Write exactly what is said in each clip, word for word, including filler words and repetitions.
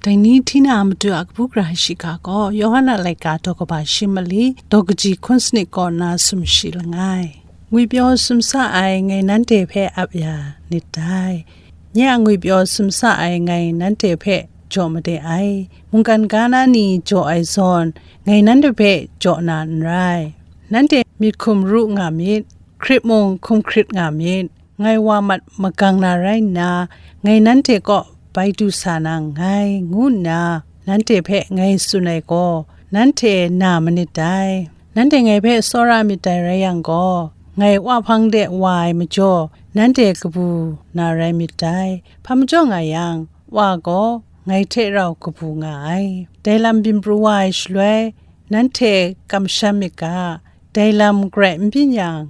Dai ni hti na a matu a kabu gara shiga gaw, Yawhan a laika daw kaba shi mali, daw kaji hkun sanit kaw na sumshi langai. Ngwipyaw sumsa ai ngai nanhte hpe ap ya nit dai. Nye a ngwipyaw sumsa ai ngai nanhte hpe jaw made ai. Mungkan ga na ni jaw ai zawn, ngai nanhte hpe jaw na n rai. Nanhte myit hkum ru nga myit, hkrit mung hkum hkrit nga myit. Ngai wa mat magang na rai nna, ngai nanhte kaw bai du sa na nngai, ngu nna nanhte hpe ngai tsun ai gaw, nanhte na manit dai. Nanhte ngai hpe tsawra myit dai rai yang gaw, ngai Wa hpang de wa ai majaw, nanhte kabu na rai myit dai. Hpa majaw nga yang, Wa gaw ngai hte rau kabu nga ai. Dai lam byin pru wa ai shaloi, nanhte kamsham myit ga, dai lam garai n byin yang,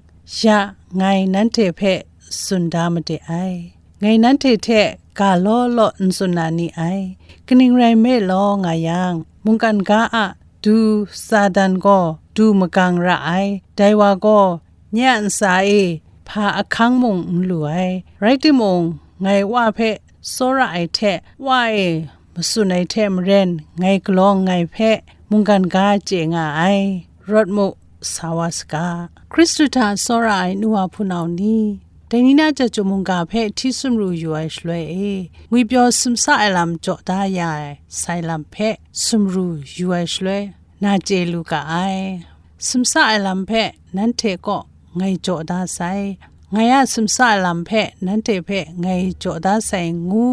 ya ngai nanhte hpe tsun da made ai. Ngai nanhte hte ga law law n tsun na ni ai. Kaning rai nme law nga yang, mungkan ga a du Satan gaw du magang ra ai. Dai wa gaw nye a ntsa e hpa ahkang mung n lu ai. Rai timung, ngai Wa hpe tsawra ai hte, Wa e matsun ai hte maren, ngai kalawng ngai hpe mungkan ga chye nga ai. Rawt mu, sa wa saga. Hkristu hta tsawra ai nu wa hpunau ni, dai ni na chyeju mungga hpe hti sumru yu ai shaloi e, ngwipyaw sumsa ai lam jaw da ya ai sai lam hpe sumru yu ai shaloi, na chye lu ga ai. Sumsa ai lam hpe nanhte kaw ngai jaw da sai, ngai a sumsa ai lam hpe nanhte hpe ngai jaw da sai ngu,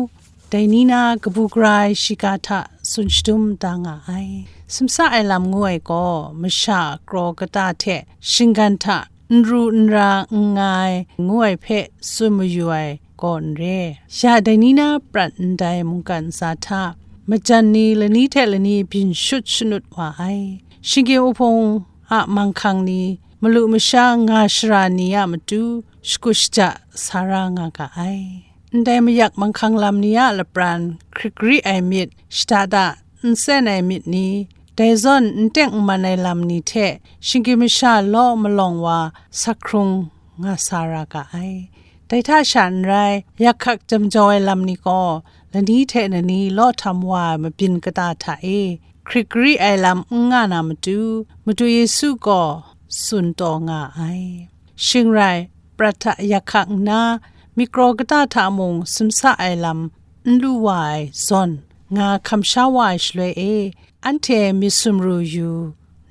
dai ni na kabu gara ai shiga hta tsun shadum da nga ai. Sumsa ai lam ngu ai gaw, masha kraw kata hte shinggan hta n ru n ra n nga ai ngu ai hpe tsun mayu ai gaw n re. Ya dai ni na prat ndai mungkan ntsa hta, majan ni lani hte lani byin shut shanut wa ai. Shinggyim uhpung a manghkang ni, malu masha nga shara ni a matu, shakut shaja sa ra nga ga ai. Ndai mayak manghkang lam ni a lapran hkrit gari ai myit, shada da n sen ai myit ni, dai zawn n teng n man ai lam ni hte shinggyim masha law malawng wa sa hkrung nga sa ra ga ai. Dai hta sha n rai, yak hkak jam jau ai lam ni gaw, lani hte lani law htam wa ai mabyin kata hta e hkrit gari ai lam n nga na matu, Madu Yesu gaw tsun taw nga ai. Shing rai, prat hta yak hkak nna, myit kraw kata hta mung sumsa ai lam n lu wa ai zawn, nga hkam sha wa ai shaloi e, anhte myit sumru yu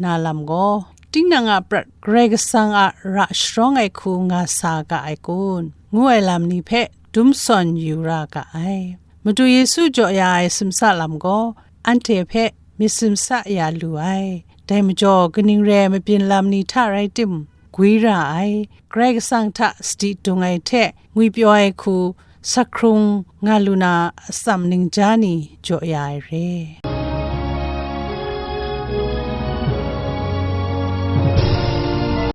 na lam gaw, tinang a prat Karai Kasang a ra sharawng ai hku nga sa ga ai kun, ngu ai lam ni hpe dum sawn yu ra ga ai. Madu Yesu jaw ya ai sumsa lam gaw, anhte hpe myit sumsa ya lu ai. Dai majaw, kaning re ai mabyin lam ni hta rai tim, gwi ra ai. Karai Kasang hta sadi dung ai hte ngwipyaw ai hku sa hkrung nga lu na atsam ningja ni jaw ya ai re.